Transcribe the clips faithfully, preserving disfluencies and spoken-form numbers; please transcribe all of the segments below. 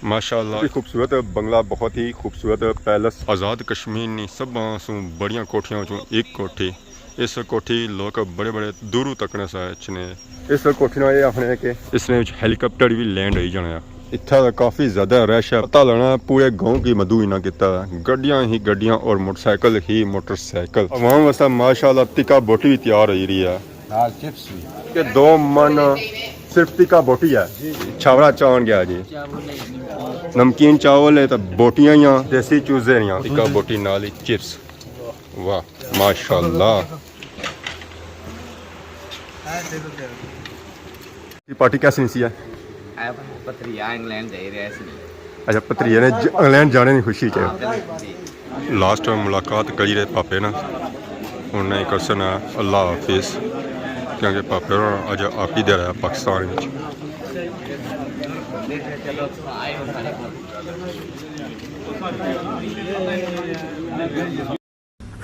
ماشاءاللہ۔ بھی خوبصورت بنگلہ، بہت ہی خوبصورت پیلس۔ آزاد کشمیر نی سبھاں سوں بڑیاں کوٹھیاں وچوں ایک کوٹھی۔ اس کوٹھی لوک بڑے بڑے دوروں تکنے سا اچھنے۔ اس کوٹھی نا یہ آخنے ہے کہ اس نے وچ ہیلی کاپٹر بھی لینڈ ہوئی جانا ہے۔ اتھا دا کافی زیادہ رش ہے، پتہ لگنا پورے گاؤں کی مدعو انہاں کیتا ہے۔ گڈیاں ہی گڈیاں اور موٹر سائیکل ہی موٹر سائیکل۔ عوام واسطے ماشاءاللہ تکا بوٹی بھی تیار ہوئی رہی ہے۔ نال چپس بھی۔ کہ دو من صرف تکا بوٹی ہے۔ جی، جی۔ چھاورا چان گیا جی۔ نمکین چاول ہے تو بوٹیاں ہی ہیں، دیسی چوزے رہیاں۔ تکا بوٹی نال ہی چپس۔ واہ، ماشاءاللہ۔ یہ پارٹی کیسی نہیں سی ہے؟ پتھریا انگلینڈ جائی رہے سی۔ اچھا، پتھریا نے ج-، انگلینڈ جانے کی خوشی چ۔ ہاں، بالکل جی۔ لاسٹ ملاقات کری رہے پاپے نا، انہیں کرسن اللہ حافظ، کیونکہ پاپے ہوراں اج آپ ہی دے رہا پاکستان وچ۔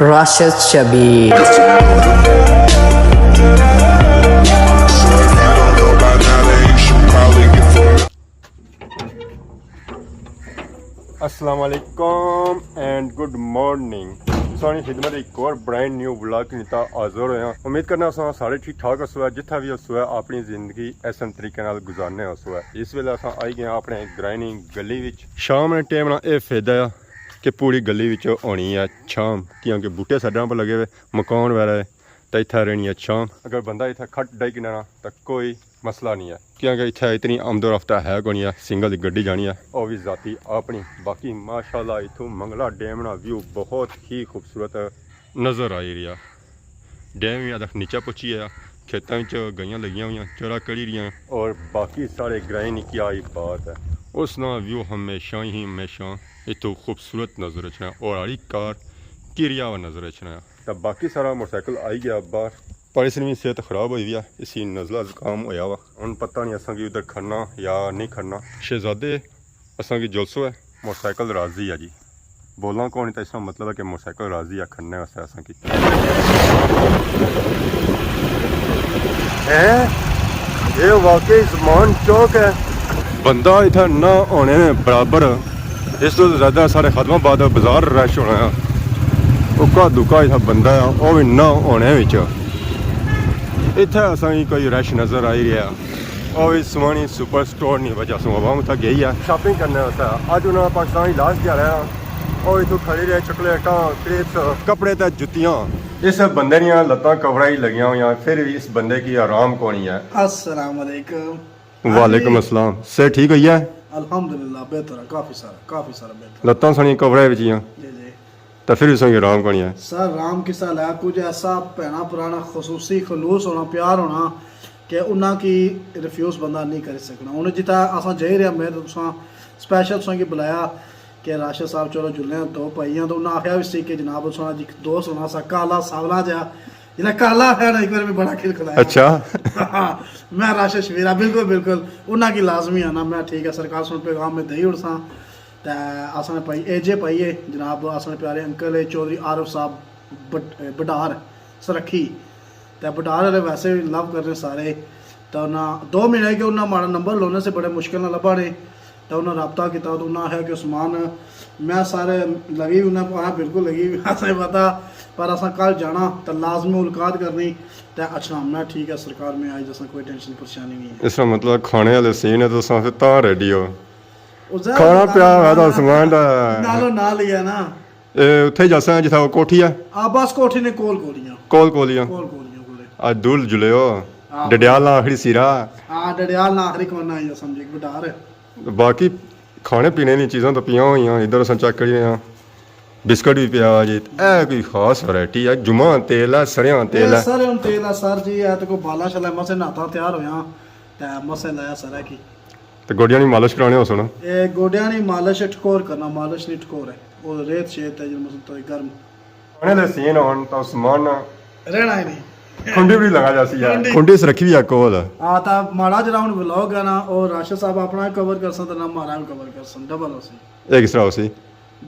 راشد شبیر۔ السلام علیکم اینڈ گڈ مارننگ۔ تساں نی خدمت ایک اور برانڈ نیو ولاگ نتا حاضر ہویا۔ امید کرنا اساں سارے ٹھیک ٹھاک ہسو ہے، جتھا بھی ہسو ہے اپنی زندگی احسن طریقے نال گزارنے ہسو ہے۔ اس ویلے اساں آئی گئے ہاں اپنے گرائنی گلی وچ۔ شام نے ٹائم نا اے فائدہ ہے کہ پوری گلی وچ ہونی ہے چھام، کیونکہ بوٹے سائیڈاں پر لگے ہوئے، مکان وغیرہ ہے، تے اتھا رہنی ہے چھام۔ اگر بندہ اتھا کھٹ ڈائی کننا نا تاں کوئی مسئلہ نہیں ہے، کیونکہ اتھا اتنی آمد و رفت ہے کونی ہے، سنگل ہی گڈی جانی ہے، او وی ذاتی اپنی۔ باقی ماشاءاللہ اتھوں منگلا ڈیم نا ویو بہت ہی خوبصورت نظر آئی رہیا۔ ڈیم وی ادک نیچا پہنچی آیا، کھیتاں وچ گائیاں لگیاں ہویاں، چرا کری رہیاں۔ اور باقی سارے گرائیں نی کیا ہی بات ہے۔ اس نا ویو ہمیشہ ہی ہمیشہ اتھوں خوبصورت نظر اچھنا اور ہر ایک کار کریا ہوا نظر اچھنا۔ تاں باقی سارا موٹر سائیکل آئی گیا باہر، پر اس نی صحت خراب ہوئی ہوئی ہے، اس کی نزلہ زکام ہویا ہوا۔ ہن پتہ نہیں اساں کی ادھر کھڑنا یا نہیں کھڑنا۔ شہزادے اساں کی جلسو ہے، موٹر سائیکل راضی ہے جی۔ بولنا کون ہے تاں اس کا مطلب ہے کہ موٹر سائیکل راضی ہے کھڑنے واسطے اساں کی۔ ہیں؟ یہ واقعی زمان چوک ہے۔ بندہ اتھا نہ ہونے برابر، اس تو زیادہ سارے خادم آباد بازار رش ہونا ہے۔ اکا دکا اتھا بندہ ہے، او وی نہ ہونے وچ۔ اتھا اساں کی کوئی رش نظر آئی رہیا۔ او وی سوانی سپر سٹور نی وجہ سوں عوام اتھا گئی ہے شاپنگ کرنے واسطے۔ اج انہاں پاکستان وچ لاسٹ دیہاڑا ہے۔ او اتھوں کھڑی رہے چاکلیٹاں، کرپس، کپڑے تے جتیاں۔ اس بندے نیاں لتاں کور ہی لگیاں ہویاں، پھر وی اس بندے کی آرام کونی ہے۔ السلام علیکم۔ وعلیکم السلام۔ صحت ٹھیک ہوئی ہے؟ الحمدللہ، بہتر ہے، کافی سارا، کافی سارا بہتر۔ لتاں ساڑیاں کور وچ ہیاں۔ جی، جی۔ تے پھر وی ساڑی آرام کونی ہے۔ سر، آرام کس طرح ہے؟ کچھ ایسا بھیناں پرانا خصوصی خلوص ہونا، پیار ہونا کہ انہاں کی ریفیوز بندہ نہیں کری سکنا۔ ہن جتھا اساں جائی رہے، میں تے تساں سپیشل تساں کی بلایا کہ راشد صاحب چلو جلنے آں، دو بھائی آں، تے انہاں آخیا وی سی کہ جناب، تساں جی دوست ہونا سا کالا ساولا جیا، جنہاں کالا ہے نا، ایک بار میں بڑا کھل کھلایا۔ اچھا۔ میں راشد شبیر ہاں، بالکل، بالکل۔ انہاں کی لازمی آنا، میں ٹھیک ہے، سرکار سن پیغام میں دئی اڑساں۔ تے اساں نے پائی اے جے پائی ہے جناب، اساں نے پیارے انکل ہے چوہدری عارف صاحب بڈ-، بڈار سرکھی۔ تے بڈار آلے ویسے وی لو کرنے سارے۔ تے انہاں دو مہینے کہ انہاں ماڑا نمبر لونے سے بڑے مشکل نال لبھا نے۔ تے انہاں رابطہ کیتا تے انہاں آخیا کہ عثمان، میں سارے لگی، انہاں آخیا بالکل لگی، اساں پتہ، پر اساں کل جانا تے لازمی ملاقات کرنی۔ تے اچھا، میں ٹھیک ہے سرکار، میں آئی جساں، کوئی ٹینشن پریشانی نہیں ہے۔ اس کا مطلب کھانے والے سین ہے تو اساں پھر تاں ریڈی ہو۔ او ظاہر کھانا ہے، پیا ہوا تھا نال، عثمان دا۔ نالو نال ہی ہے نا۔ اے، اتھے ہی جاساں جتھا او کوٹھی ہے۔ آ، بس کوٹھی نے کول کولیاں۔ کول کولیاں۔ کول کولیاں کولے۔ آ دول جلے ہو۔ ہاں۔ ڈڈیال نا آخری سیرا۔ ہاں، ڈڈیال نا آخری کونا ہی سمجھ ایک بڈار ہے۔ باقی کھانے پینے نی چیزاں تو پیاں ہوئیاں، ادھر اساں چیک کری رہے ہاں۔ بسکٹ بھی پیا جی، اے کوئی خاص ورائٹی ہے، جمعہ تیل ہے، سریاں تیل اے ہے۔ سریاں تیل ہے سر جی، اے تے کوئی بالا شالا مسے نہاتا تیار ہویا، تے مسے لایا سرا کی۔ تے گوڈیاں نی مالش کرانے ہو سن؟ اے گوڈیاں نی مالش ٹکور کرنا، مالش نی ٹکور ہے۔ او ریت شیت ہے جی، مثلاً تو گرم۔ آنے دے سین ہون تاں عثمان نا رہنا ہی نہیں۔ کھنڈی بھی لگا جاسی یار۔ کھنڈی۔ کھنڈی اس رکھی ہوئی ہے کول۔ ہاں، تاں ماڑا جڑا ہن ولاگ ہے نا، او راشد صاحب اپنا وی کور کرسن تے نہ ماڑا وی کور کرسن، ڈبل ہوسی۔ اے کس طرح ہوسی؟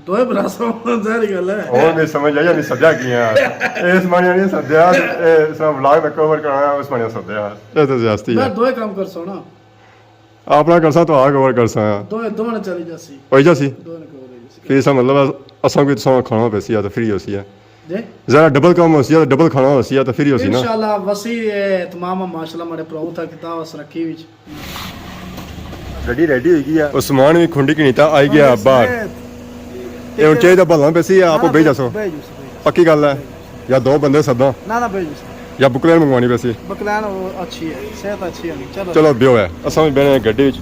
دوئے برا سو ظاہر گل ہے۔ او نہیں سمجھ آئی، نہیں سدیا کیاں؟ اے اس ماڑی نہیں سدیا، اے اس طرح ولاگ میں کور کرانا، اس ماڑی سدیا۔ اے تو زیادتی میں ہے۔ دوئے کام کرساں نا۔ اپنا کرساں تو آ کور کرساں۔ دوئے، دوئے نے چلی جاسی۔ ہوئی جاسی۔ دوئے نے کور ہوئی جاسی۔ پھر اس کا مطلب ہے، اساں کوئی تساں کھانا پیسی آ تو فری ہوسی ہے۔ جی؟ ذرا ڈبل کام ہوسی ہے، ڈبل کھانا ہوسی ہے تو فری ہوسی نا۔ انشاءاللہ وسی اہتمام ماشاءاللہ ماڑے پراؤ تھا کیتا اس رکھی وچ۔ گڈی ریڈی ہوئی گئی ہے۔ عثمان بھی کھنڈی کنیتا آئی گیا باہر۔ اے ہن چاہیے تو بھلنا پیسی، آپ بے جاسو۔ بے جاسو، بے جاسو۔ پکی گل ہے؟ یا دو بندے سداں؟ نہ، نہ، بے جاسو۔ یا بکلین منگوانی پیسی؟ بکلین وہ اچھی ہے، صحت اچھی ہے۔ چلو۔ چلو، بیو ہے۔ اساں بھی بہنے گڈی وچ،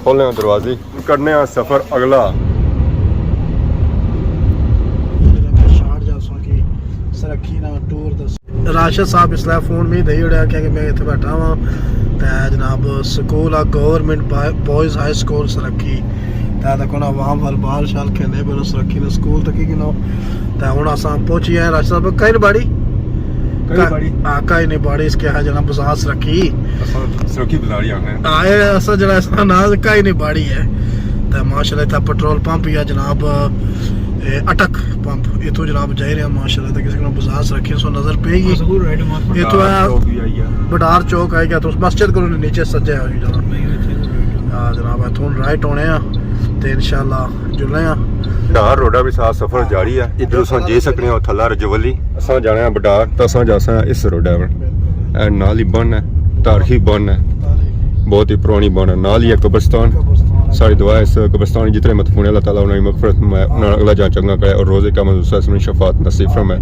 کھولنے آں دروازے، کرنے آں سفر اگلا۔ شارجہ سوں کی سرکھی نا ٹور دس۔ راشد صاحب اس لیے فون میں دئی اڑیا کہ میں اتھے بیٹھا ہاں۔ تے جناب سکول آ گورنمنٹ با-، بوائز ہائی سکول سرکھی۔ تے تکو نا عوام وال بال شال کھیلنے بنو سرکھی نے سکول تکی گنو۔ تے ہن اساں پہنچی آئے راشد صاحب کہیں نے باڑی؟ کہیں نے باڑی؟ ہاں، کہیں نے باڑی اس کے ہے جناب بازار سرکھی۔ اساں سرکھی بازار ہی آخنے۔ ہاں، اے اساں جڑا اس نا نام کہیں نے باڑی ہے۔ تے ماشاءاللہ اتھا پٹرول پمپ یا جناب، اے، اٹک پمپ۔ اتھوں جناب جائی رہے ہیں ماشاءاللہ تے کسی کو بازار سرکھی سو نظر پے گی۔ ہاں، سکول رائٹ مارکیٹ۔ اتھوں بڈار ہے، چوک بھی آئی ہے۔ بڈار چوک آئی گیا تو مسجد کو نیچے سجے ہوئی جناب۔ ہاں جناب، اتھوں رائٹ ہونے ہیں تے انشاءاللہ جلنے ہیں۔ بڈار روڈا بھی ساتھ سفر جاری ہے۔ ادھر اساں جائی سکنے ہو تھلا رجولی۔ اساں جانے ہیں بڈار، تو اساں جاساں اس روڈا پر۔ اے نال ہی بن ہے، تاریخی بن ہے۔ بہت ہی پرانی بن ہے۔ نال ہی ہے قبرستان۔ ساری دعا ہے اس قبرستان جتنے مدفون ہیں، اللہ تعالیٰ انہاں کی مغفرت میں، انہاں اگلا جان چنگا کرے اور روز قیامت اس میں شفاعت نصیب فرمائے۔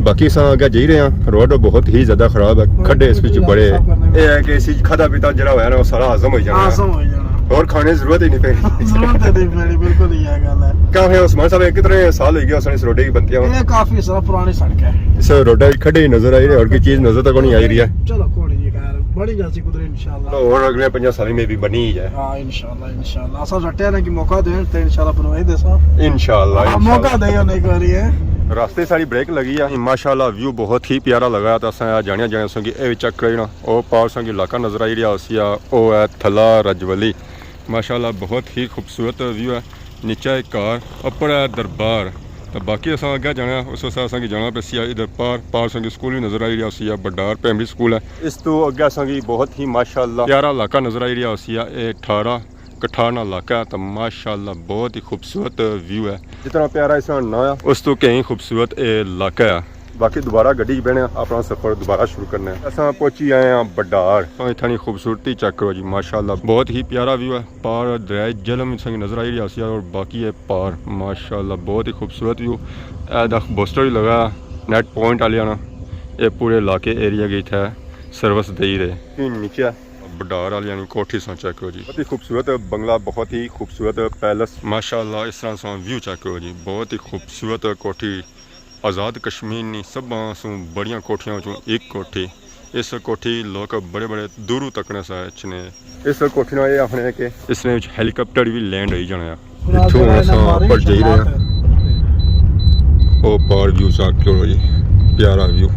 باقی اساں اگے جائی رہے ہیں، روڈ بہت ہی زیادہ خراب ہے، کھڈے اس وچ بڑے۔ اے ہے کہ اس وچ کھادا پیتا جڑا ہویا نا، وہ سارا ہضم ہوئی جانا ہے۔ ہضم ہوئی جانا۔ اور کھانے دی ضرورت ہی نہیں پینی۔ ضرورت ہی نہیں پینی، بالکل ہی یہ گل ہے۔ کیا ہے عثمان صاحب، کتنے سال ہوئی گئے اساں اس روڈے کی بنتی ہوئے؟ یہ کافی سارا پرانی سڑک ہے۔ اس روڈے کی کھڈے ہی نظر آئی رہے، اور کوئی چیز نظر تک نہیں آئی رہی ہے۔ چلو، کوئی نہیں، خیر، بڑی جاسی قدرت انشاءاللہ۔ اور اگلے پنجاں سالاں میں بھی بنی ہی جائے۔ ہاں، انشاءاللہ، انشاءاللہ۔ اساں رٹے نے کہ موقع دین تے انشاءاللہ بنوائی دیساں۔ انشاءاللہ، ہاں، انشاءاللہ۔ موقع دے ہونے ایک باری ہے۔ راستے ساری بریک لگی ہے۔ ماشاءاللہ، ویو بہت ہی پیارا لگا، تو اساں جانیا جانیا سوں کہ اے وی چیک کرنا۔ او پار سوں کی علاقہ نظر آئی رہیا ہوسی، او ہے تھلا رجولی۔ ماشاءاللہ، بہت ہی خوبصورت ویو ہے۔ نیچا ایک کار، اوپر ہے دربار۔ تو باقی اساں اگے جانا، اس واسطے اساں کی جانا پیسی ادھر پار، پار سوں کی سکول بھی نظر آئی رہیا ہوسی، بڈار پرائمری سکول ہے۔ اس تو اگے اساں کی بہت ہی ماشاءاللہ پیارا علاقہ نظر آئی رہیا ہوسی، اے ٹھارہ کٹھار نا علاقہ ہے، تو ماشاءاللہ بہت ہی خوبصورت ویو ہے۔ جتنا پیارا اس نا نام ہے، اس تو کہیں خوبصورت اے علاقہ ہے۔ باقی دوبارہ گڈی چ بہنے آں، اپنا سفر دوبارہ شروع کرنے آں۔ اساں پہنچی آئے ہاں بڈار۔ تو اتھاں نی خوبصورتی چیک کرو جی، ماشاءاللہ بہت ہی پیارا ویو ہے۔ پار دریائے جہلم اتھاں کی نظر آئی رہیا ہوسی اور باقی ہے پار، ماشاءاللہ بہت ہی خوبصورت ویو۔ اے دکھ بوسٹر وی لگا نیٹ پوائنٹ آلیاں نا، اے پورے علاقے ایریا کی اتھے سروس دئی رہے۔ نیچے بڈار آلیاں نی کوٹھی ساں چیک کرو جی، بہت ہی خوبصورت بنگلہ، بہت ہی خوبصورت پیلس۔ ماشاءاللہ اس طرح ساں ویو چیک کرو جی، بہت ہی خوبصورت کوٹھی۔ آزاد کشمیر نی سبھاں سوں بڑیاں کوٹھیاں وچوں ایک کوٹھی۔ اس کوٹھی لوک بڑے بڑے دوروں تکنے سا اچھنے۔ اس کوٹھی نا اے آخنے کہ اس نے وچ ہیلی کاپٹر وی لینڈ ہوئی جانا ہے۔ اتھوں اساں اپر جائی رہے ہیں۔ او پار ویو چیک کرو جی، پیارا ویو۔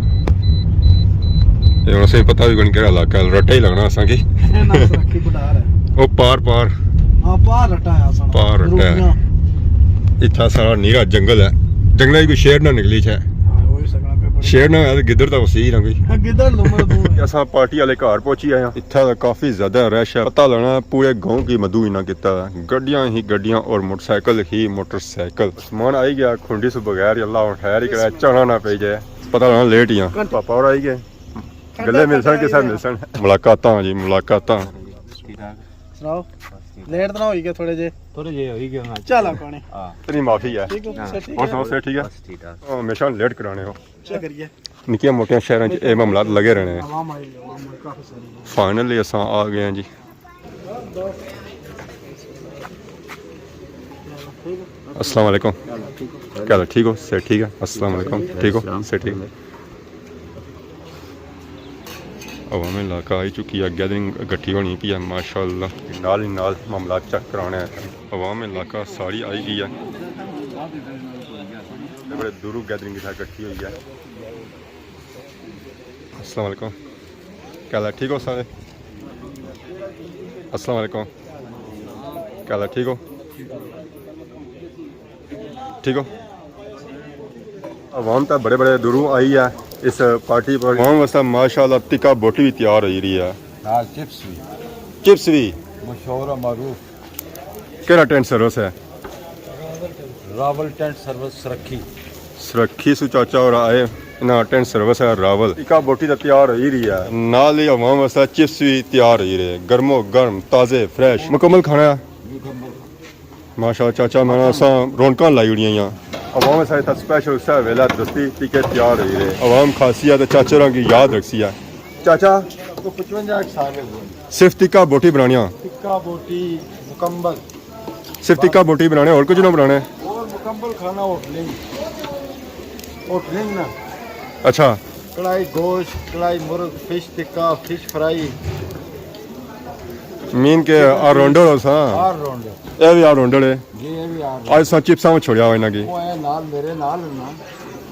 اے ہن اساں پتہ وی کون کیڑا علاقہ ہے، رٹا ہی لگنا اساں کی۔ او پار، پار۔ ہاں، پار رٹا ہے اساں۔ پار رٹا ہے۔ اتھا سارا نیرا جنگل ہے۔ جنگلے وچ کوئی شیر نہ نکلی ہے۔ ہاں، ہوئی سکنا کوئی بڑی شیر نہ ہویا تے گدڑ تاں ہوسی ہی نہ کوئی۔ ہاں، گدڑ نمبر دو ہے۔ اساں پارٹی والے گھر پہنچی آئے ہاں۔ اتھا تاں کافی زیادہ رش ہے۔ پتہ لگنا پورے گاؤں کی مدعو انہاں کیتا ہے۔ گڈیاں ہی گڈیاں اور موٹر سائیکل ہی موٹر سائیکل۔ عثمان آئی گیا کھنڈی سوں بغیر، اللہ ہن خیر ہی کرے، چانا نہ پئی جائے۔ پتہ لگنا لیٹ ہی ہاں۔ پاپا اور آئی گئے۔ گلے ملسن، کسے ملسن۔ ملاقاتاں جی، ملاقاتاں۔ سناؤ، لیٹ تو نہ ہوئی گئے تھوڑے جے؟ تھوڑے جے ہوئی گئے ہاں۔ چلو کوئی نہیں۔ ہاں۔ اتنی معافی ہے۔ ٹھیک ہو؟ ہاں۔ سر ٹھیک اور ہے؟ سناؤ، سر ٹھیک ہے؟ بس ٹھیک ٹھاک۔ ہاں، ہمیشہ لیٹ کرانے ہو۔ کیا کریے؟ نکیاں موٹیاں شہراں چ اے معاملات لگے رہنے ہیں۔ عوام آئی ہوئی ہے، عوام کافی ساری ہے۔ فائنلی اساں آ گئے ہیں جی۔ السلام علیکم۔ کیا حال ہے؟ ٹھیک ہو؟ صحت ٹھیک ہے؟ السلام علیکم۔ ٹھیک ہو؟ صحت ٹھیک ہے؟ عوام علاقہ آئی چکی ہے، گیدرنگ اکٹھی ہونی پئی ہے، ماشاءاللہ۔ نال ہی نال معاملات چیک کرانے ہیں۔ عوام علاقہ ساری آئی گئی ہے۔ بڑے دوروں گیدرنگ اتھا اکٹھی ہوئی ہے۔ السلام علیکم۔ کیا حال ہے؟ ٹھیک ہو سارے؟ السلام علیکم۔ کیا حال ہے؟ ٹھیک ہو؟ ٹھیک ہو؟ عوام تاں بڑے بڑے دوروں آئی ہے اس پارٹی پر۔ عوام واسطے ماشاءاللہ تکا بوٹی بھی تیار ہوئی رہی ہے۔ نال چپس بھی۔ چپس بھی۔ مشہور اور معروف۔ کہڑا ٹینٹ سروس ہے؟ راول ٹینٹ سروس سرکھی۔ سرکھی سو چاچا اور آئے، انہاں ٹینٹ سروس ہے راول۔ ٹکا بوٹی تے تیار ہوئی رہی ہے، نال ہی عوام واسطے چپس بھی تیار ہوئی رہے، گرمو گرم، تازے، فریش، مکمل کھانا ہے۔ ماشاءاللہ چاچا، میں اساں رونقاں لائی اڑیاں ہیاں۔ عوام سارے تک سپیشل اسے ویلے دستی ٹکے تیار ہوئی رہے۔ عوام کھاسی ہے تے چاچے ہوراں کی یاد رکھسی ہے۔ چاچا، تو پچونجا ایک سال ہے۔ صرف ٹکا بوٹی بنانیاں؟ ٹکا بوٹی مکمل۔ صرف ٹکا بوٹی بنانے، اور کچھ نہ بنانے؟ اور مکمل کھانا ہوٹلنگ۔ ہوٹلنگ نا۔ اچھا۔ کڑاہی گوشت، کڑاہی مرغ، فش ٹکا، فش فرائی۔ مین کے آل راؤنڈر ہو سا۔ آل راؤنڈر۔ اے بھی آل راؤنڈر ہے۔ جی، اے بھی آل راؤنڈر۔ اج سا چپساں چھوڑیا ہوئے انہاں کی۔ وہ اے نال، میرے نال نا۔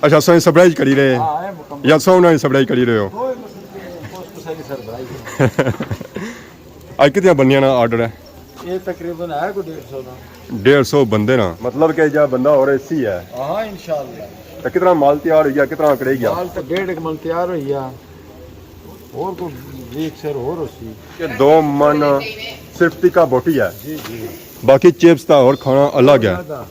اچھا، سو سپلائی کری رہے؟ ہاں، اے مکمل۔ یا سو انہاں کی سپلائی کری رہے ہو؟ کوئی مسئلہ نہیں، اس کو ساری سربراہی ہے۔ اج کتنیاں بنیاں نا آرڈر ہے؟ یہ تقریباً ہے کوئی ڈیڑھ سو نا۔ ڈیڑھ سو بندے نا، مطلب کہ جا بندہ اور ایسی ہے۔ ہاں، انشاءاللہ۔ تو کتنا مال تیار ہوئی گیا، کتنا کڑے گیا؟ مال تو ڈیڑھ ایک من تیار ہوئی گیا، اور کوئی ویک سر اور ہو سی۔ یہ دو من صرف ٹکا بوٹی ہے۔ جی، جی۔ باقی چپس تا اور کھانا الگ ہے۔ زیادہ۔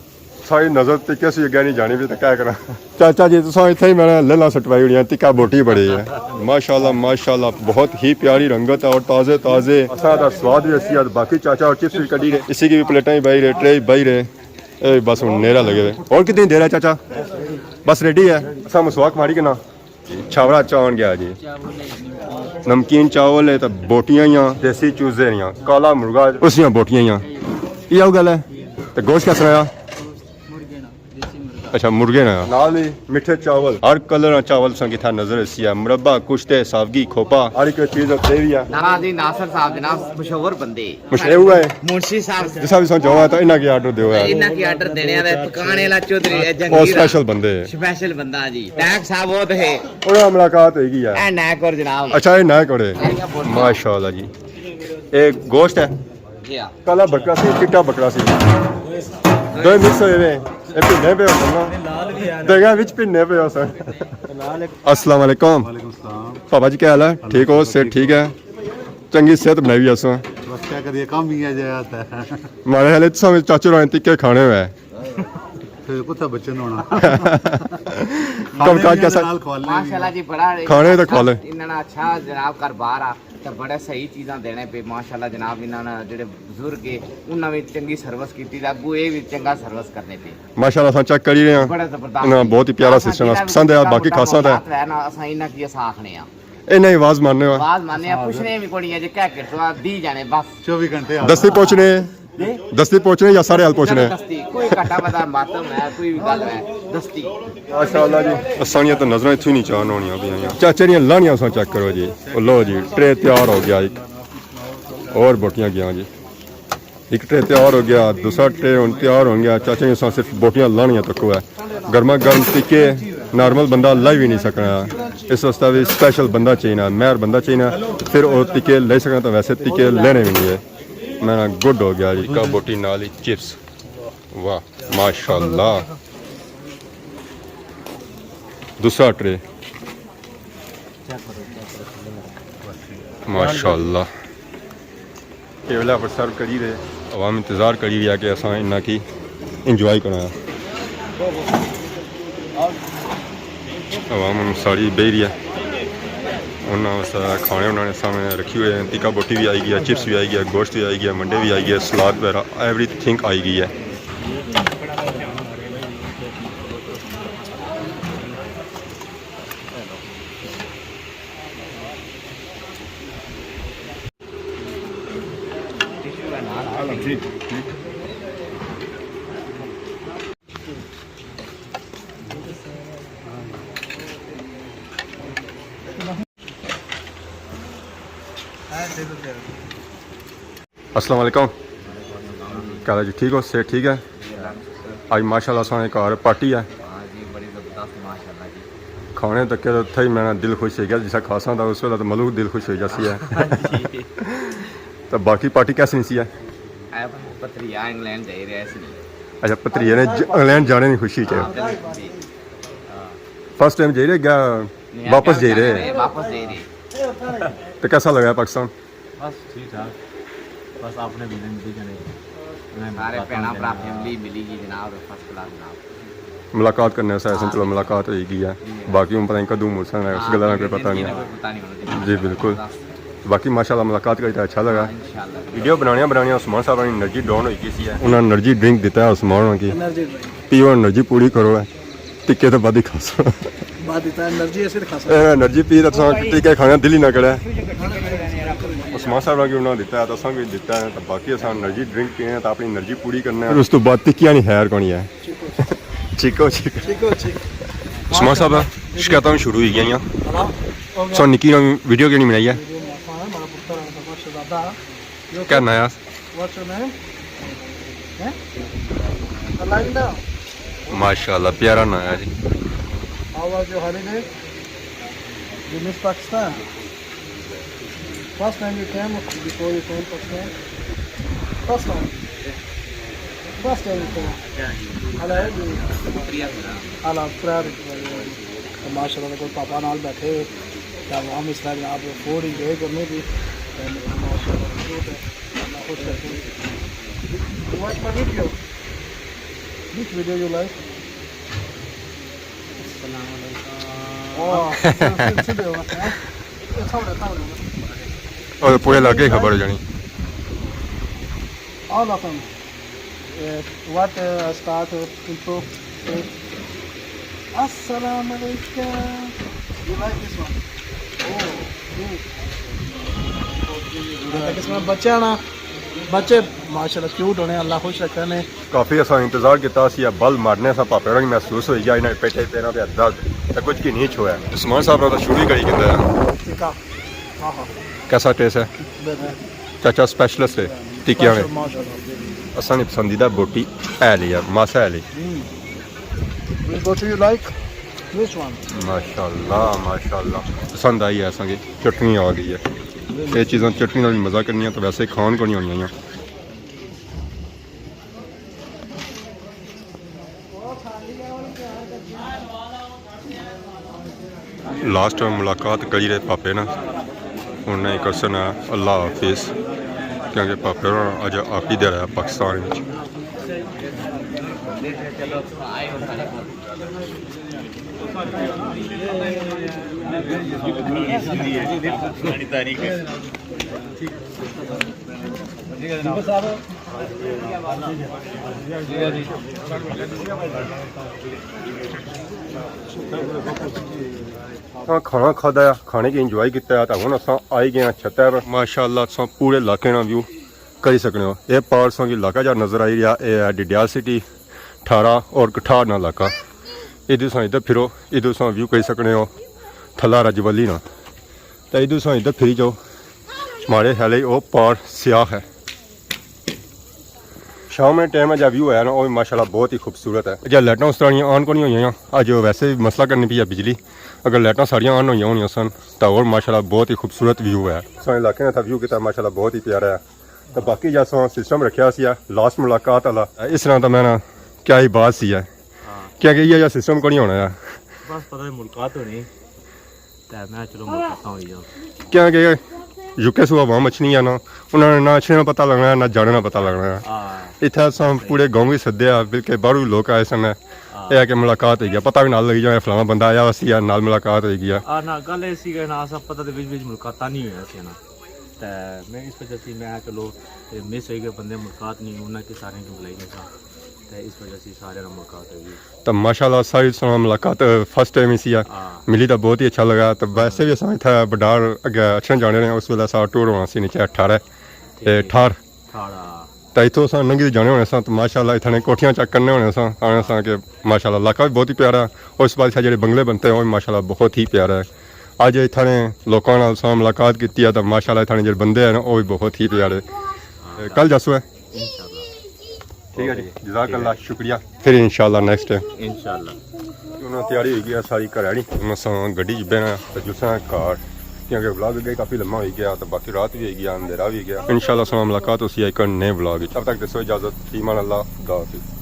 ساری نظر تے کسی اگے نہیں جانی بھی تو کیا کراں۔ چاچا جی، تساں اتھے ہی میرا للا سٹوائی ہوئی ہیں، ٹکا بوٹی بڑی ہے۔ ماشاءاللہ، ماشاءاللہ، بہت ہی پیاری رنگت ہے اور تازے تازے۔ اساں دا سواد بھی اسی ہے، باقی چاچا اور چپس بھی کڈی رہے۔ اسی کی بھی پلیٹاں ہی بائی رہے، ٹرے ہی بائی رہے۔ اے بس ہن نیرا لگے ہوئے۔ اور کتنی دیر ہے چاچا؟ بس ریڈی ہے۔ اساں مسواک ماری کے نا۔ چاوڑا چاون گیا جی۔ نمکین چاول ہے تے بوٹیاں ہیاں، دیسی چوزے ہیاں، کالا مرغا، اس دیاں بوٹیاں ہیاں۔ یہ او گل ہے۔ تے گوشت کس طرح آ؟ اچھا، مرغے نا۔ نال ہی میٹھے چاول، ہر کلر نا چاول تساں کی اتھا نظر اسی ہے، مربا، کشتے، ساوگی، کھوپا، ہر ایک چیز اتھے بھی ہے۔ ناراض جی ناصر صاحب جناب، مشہور بندے۔ مشہور ہے۔ منشی صاحب۔ جس طرح بھی سوچو ہے تو انہاں کی آرڈر دیو ہے۔ انہاں کی آرڈر دینے والے پکانے والا چودھری ہے، او جہانگیر۔ سپیشل بندے۔ سپیشل بندہ جی، ٹیک صاحب وہ تو ہے۔ انہاں ملاقات ہوئی گئی ہے۔ اے نیک اور جناب۔ اچھا، یہ نیک اور ہے۔ ماشاءاللہ جی۔ یہ گوشت ہے؟ جی ہاں۔ کالا بکرا سی، چٹا بکرا سی۔ دو مکس ہوئے ہوئے۔ یہ بھنے پہ ہو سن۔ دیگا وچ بھنے پہ ہو سن۔ السلام علیکم۔ وعلیکم السلام۔ بابا جی کیا حال ہے؟ ٹھیک ہو؟ صحت ٹھیک ہے؟ چنگی صحت بنائی ہوئی اساں۔ بس کیا کریے، کام ہی ہے جے آتا ہے۔ ہمارے حالے تو سامنے چاچو رائن تکے کھانے ہوئے۔ پھر کتھا بچن ہونا؟ کم کاج کیسا؟ ماشاءاللہ جی، بڑا کھانے تو کھا لے۔ انہاں نا اچھا جناب کاروبار آ، تے بڑے صحیح چیزاں دینے پہ۔ ماشاءاللہ جناب، انہاں نا جڑے بزرگ ہے، انہاں بھی چنگی سروس کیتی، تے اگوں اے بھی چنگا سروس کرنے پہ۔ ماشاءاللہ، اساں چیک کری رہے ہیں۔ بڑا زبردست۔ انہاں بہت ہی پیارا سسٹم ہے، پسند ہے، باقی خاصا ہے۔ انہاں کی اساں آخنے آں۔ انہاں ہی آواز مارنے ہو۔ آواز مارنے آں، پوچھنے بھی کوئی نہیں ہے جے کیا کرسو، دی جانے بس۔ چوبی گھنٹے آ۔ دستی پہنچنے، دستی پہنچنے یا سارے حال پوچھنے؟ دستی، کوئی گھٹا بدا ماتم ہے، کوئی بھی گل ہے، دستی۔ ماشاءاللہ جی، اسانیاں تو نظراں اتھوں ہی نہیں چان ہونیاں پیاں۔ چاچے دیاں لانیاں اساں چیک کرو جی۔ او لو جی، ٹرے تیار ہو گیا ایک۔ اور بوٹیاں گیاں جی۔ ایک ٹرے تیار ہو گیا، دوسرا ٹرے ہن تیار ہو گیا۔ چاچے نے اساں صرف بوٹیاں لانیاں تکو ہے۔ گرما گرم ٹکے نارمل بندہ لائی بھی نہیں سکنا۔ اس واسطے بھی سپیشل بندہ چاہینا، مہر بندہ چاہینا۔ پھر او ٹکے لے سکنا، تو ویسے ٹکے لینے بھی نہیں ہے۔ میرا گڈ ہو گیا جی، کا بوٹی نال ہی چپس۔ واہ، ماشاءاللہ۔ دوسرا ٹرے۔ ماشاءاللہ۔ ٹیبل پر سرو کری رہے، عوام انتظار کری رہی ہے کہ اساں انہاں کی انجوائے کرنا۔ عوام ہن ساری بہی رہی ہے، انہاں واسطے کھانے انہاں نے سامنے رکھی ہوئے ہیں۔ تکا بوٹی بھی آئی گیا، چپس بھی آئی گیا، گوشت بھی آئی گیا، منڈے بھی آئی گیا، سلاد وغیرہ ایوری تھنگ آئی گئی ہے۔ السلام علیکم۔ کیا حال ہے جی؟ ٹھیک ہو؟ صحت ٹھیک ہے؟ آج ماشاءاللہ سانے گھر پارٹی ہے۔ ہاں جی، بڑی زبردست، ماشاءاللہ جی۔ کھانے تک کے تو تھئی میرا دل خوش ہو گیا، جسا کھاساں تھا اس ویلے تو ملوک دل خوش ہو جاسی ہے۔ ہاں جی۔ تو باقی پارٹی کیسی نہیں سی ہے؟ اے بھائی، پتریا انگلینڈ جائی رہا سی۔ اچھا، پتریا نے ج-، انگلینڈ جانے کی خوشی چ۔ ہاں، بالکل جی۔ ہاں۔ فرسٹ ٹائم جائی رہے گیا، نہیں، واپس جائی رہے؟ واپس جائی رہے۔ تو کیسا لگا پاکستان؟ بس ٹھیک ٹھاک۔ بس اپنے بندے ملی جانے۔ سارے بھیناں بھرا فیملی ملی گئی جناب، فرسٹ کلاس جناب۔ ملاقات کرنے سے، سمجھو ملاقات ہوئی گئی ہے۔ جی۔ باقی ہوں پتہ نہیں کدوں ملسن، اس گلا نا کوئی پتہ نہیں۔ پتہ نہیں ہونا جناب۔ جی بالکل۔ باقی ماشاءاللہ ملاقات کری تے اچھا لگا۔ انشاءاللہ۔ ویڈیو بنانیاں بنانیاں عثمان صاحب نی انرجی ڈاؤن ہوئی گئی سی۔ انہاں انرجی ڈرنک دتا ہے عثمان ہوراں کی۔ انرجی ڈرنک۔ پیو، انرجی پوری کرو۔ ٹکے تو بعد ہی کھاسو۔ بعد اتنا انرجی ایسے کھاسو۔ اے انرجی پی تے تساں ٹکے کھانے دل ہی نہ کرے۔ عثمان صاحب ہوراں کی انہاں دتا ہے، تساں کی دتا ہے، تے باقی اساں انرجی ڈرنک پینے تے اپنی انرجی پوری کرنے ہیں۔ پھر اس تو بعد ٹکیاں نی خیر کونی ہے۔ چیکو چیک۔ چیکو چیک۔ عثمان صاحب، شکایتاں شروع ہوئی گئیاں۔ ہاں، ہو گیا۔ سو نکی نوی ویڈیو کیوں نہیں بنائی ہے؟ ویڈیو بناتا ہوں، بڑا پتر ہے، بڑا شہزادہ ہے۔ کیا ناں ہے؟ What's your name? ہیں؟ Alinda? ماشاءاللہ، پیارا ناں ہے جی۔ How was your holiday? You miss Pakistan? First time you came or before you came Pakistan? First time. First time you came. Hello. Hello. ماشاءاللہ، کوئی پاپا نال بیٹھے۔ کیا عوام اس طرح جناب فوڈ انجوائے کرنے کی۔ ماشاءاللہ، مبروک ہے۔ اللہ خوش رکھے۔ You watch my video? Which video you like? السلام علیکم۔ واہ، سیدھے، سیدھے ہو گئے، ہاں؟ اچھا ہو رہا، اچھا ہو رہا۔ اور پورے علاقے کی خبر ہو جانی۔ All of them. Uh, what, uh, start, uh, intro? Uh, السلام علیکم۔ You like this one? Oh, good. اس میں بچے نا، بچے ماشاءاللہ کیوٹ ہونے، اللہ خوش رکھے نے۔ کافی اساں انتظار کیتا سی، بل مارنے سا پاپے ہوراں کی محسوس ہوئی گیا، انہاں پیٹے پیراں پہ درد، تے کچھ کی نہیں چھویا۔ عثمان صاحب نا تو شروع ہی کری کیتا ہے۔ ٹھیک ہے۔ ہاں، ہاں۔ کیسا ٹیسٹ ہے؟ بہتر۔ چاچا اسپیشلسٹ ہے، ٹکیاں نے۔ ماشاءاللہ، ماشاءاللہ۔ اساں نے پسندیدہ بوٹی اے لی ہے، ماسا اے لی۔ ہم۔ Which boti you like? This one. ماشاءاللہ، ماشاءاللہ۔ پسند آئی ہے اساں کی، چٹنی آ گئی ہے۔ یہ چیزاں چٹنی نال مزہ کرنی ہے، تو ویسے کھان کو نہیں ہونی۔ لاسٹ ملاقات کری رہے پاپے نا، انہیں کرسن اللہ حافظ، کیونکہ پاپے نا اج آخری دن ہے پاکستان وچ۔ ہاں، کھانا کھادا ہے، کھانے کی انجوائے کیتا ہے، تو ہن اساں آئی گئے ہیں چھتہ پر۔ ماشاءاللہ، تساں پورے علاقے نا ویو کری سکنے ہو۔ اے پار تساں کی علاقہ جا نظر آئی رہیا، اے ہے ڈڈیال سٹی، ٹھارا اور کٹھار نا علاقہ۔ ادھر تساں ادھر پھرو، ادھر تساں ویو کری سکنے ہو تھلا رجولی نا۔ تے ادھر تساں ادھر پھری جاؤ، ماڑے خیال ہے او پار سیاہ ہے۔ شام نے ٹائم جا ویو ہے نا، او ماشاءاللہ بہت ہی خوبصورت ہے۔ جا لائٹاں اس طرح آن کو نہیں ہوئی ہیں، اج ویسے مسئلہ کرنی پئی ہے بجلی، اگر لائٹاں ساریاں آن ہوئی ہونیاں سن تاں اور ماشاءاللہ بہت ہی خوبصورت ویو ہے۔ سارے علاقے نے تھا ویو کیتا، ماشاءاللہ بہت ہی پیارا ہے۔ تو باقی جا سو سسٹم رکھیا سی لاسٹ ملاقات والا، اس طرح تو میں نا کیا ہی بات سی ہے، ہاں۔ کیونکہ یہ جا سسٹم کو نہیں ہونا ہے۔ بس پتہ نہیں ملاقات ہونی۔ تے میں چلو ملاقاتاں ہوئی جاؤ۔ کیونکہ یو کے سو عوام اچھنی ہے نا، انہاں نے نہ اچھنے نا پتہ لگنا ہے، نہ جانے نا پتہ لگنا ہے۔ ہاں۔ اتھے اساں پورے گاؤں وی سدے آ، بلکہ باہروں وی لوک آئے سن۔ ہاں۔ اے ہے کہ ملاقات ہوئی گیا، پتہ وی نال لگی جانا فلانا بندہ آیا ہوسی یا نال ملاقات ہوئی گیا۔ ہاں، نہ گل اے سی کہ نہ اساں پتہ تے وچ وچ ملاقاتاں نہیں ہوئیاں سی نا۔ تے میں اس وجہ سے میں چلو مس ہوئی گئے بندے، ملاقات نہیں، انہاں کے سارے کی بلائی نہیں سا۔ تے اس وجہ سے سارے نال ملاقات ہوئی گئی۔ تو ماشاءاللہ ساری سنا ملاقات فرسٹ ٹائم ہی سی ہے۔ ہاں۔ ملی تو بہت ہی اچھا لگا۔ تو ویسے بھی اساں اتھا بڈار اگے اچھے جانے نے، اس ویلے سا ٹور ہونا سی نیچے اٹھارہ تے ٹھیک۔ ٹھار۔ ٹھارہ۔ تو اتھوں اساں ننگی جانے ہونے ساں تو ماشاءاللہ اتھا نے کوٹھیاں چیک کرنے ہونے ساں، آنے ساں کہ ماشاءاللہ علاقہ بھی بہت ہی پیارا ہے۔ اس بعد اتھا جڑے بنگلے بنتے ہیں وہ بھی ماشاءاللہ بہت ہی پیارا ہے۔ اج اتھا نے لوکاں نال ساں ملاقات کیتی ہے تو ماشاءاللہ اتھا نے جڑے بندے ہیں وہ بھی بہت ہی پیارے۔ کل جاسو ہے۔ انشاءاللہ۔ ٹھیک ہے جی، جزاک اللہ، شکریہ۔ پھر انشاءاللہ نیکسٹ ٹائم۔ انشاءاللہ۔ انہاں تیاری ہوئی گئی ہے ساری گھر آلی۔ ہن اساں گڈی چ بہنا تے جلساں گھر، کیونکہ ولاگ اگے کافی لمبا ہوئی گیا تے باقی رات بھی ہوئی گیا، اندھیرا بھی ہوئی گیا۔ انشاءاللہ اساں ملاقات ہوسی ایک نئے ولاگ وچ۔ تب تک دسو اجازت، فی امان اللہ، خدا حافظ۔